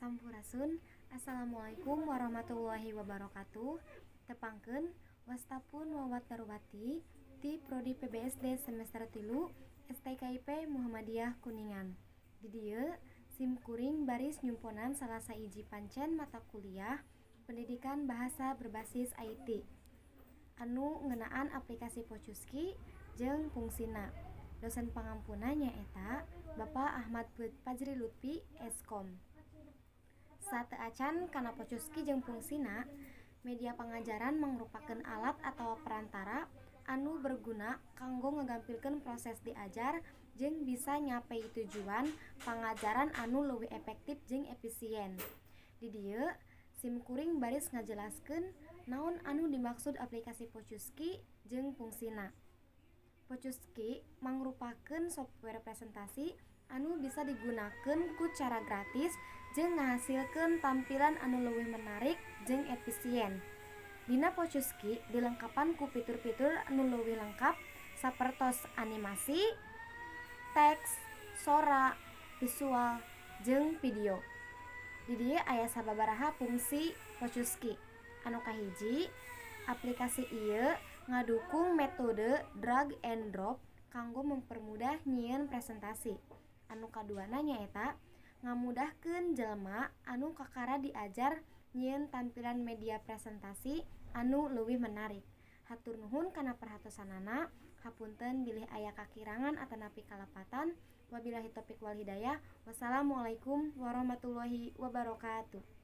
Sampurasun. Assalamualaikum warahmatullahi wabarakatuh. Tepangkeun, wasta pun Wawat Darwati ti Prodi PBSD semester 3 STKIP Muhammadiyah Kuningan. Di dieu sim kuring baris nyumponan salah sahiji pancen mata kuliah Pendidikan Bahasa Berbasis IT anu ngeunaan aplikasi Pocuski jeung fungsina. Dosen pangampuna nyaeta Bapak Ahmad Fajri Lutfi, S.Kom. Sateuacan kana Pocuski jeung fungsina, media pangajaran mangrupakeun alat atawa perantara anu berguna kanggo ngagampilkeun proses diajar jeung bisa nyapei tujuan pangajaran anu leuwih efektif jeung efisien. Di dieu sim kuring baris ngajelaskeun naon anu dimaksud aplikasi Pocuski jeung fungsina. Pocuski mangrupakeun software presentasi anu bisa digunakeun ku cara gratis jeung ngahasilkeun tampilan anu leuwih menarik jeung efisien. Dina Pocuski dilengkapan ku fitur-fitur anu leuwih lengkap sapertos animasi, teks, sora, visual, jeung video. Di dieu aya sababaraha fungsi Pocuski. Anu kahiji, aplikasi ieu ngadukung metode drag and drop kanggo mempermudah nyieun presentasi. Anu kaduana nyaeta ngamudahkeun jelema anu kakara diajar nyieun tampilan media presentasi anu leuwih menarik. Hatur nuhun kana perhatosanana, hapunten bilih aya kakirangan atanapi kalepatan. Wabillahi taufik wal hidayah. Wassalamualaikum warahmatullahi wabarakatuh.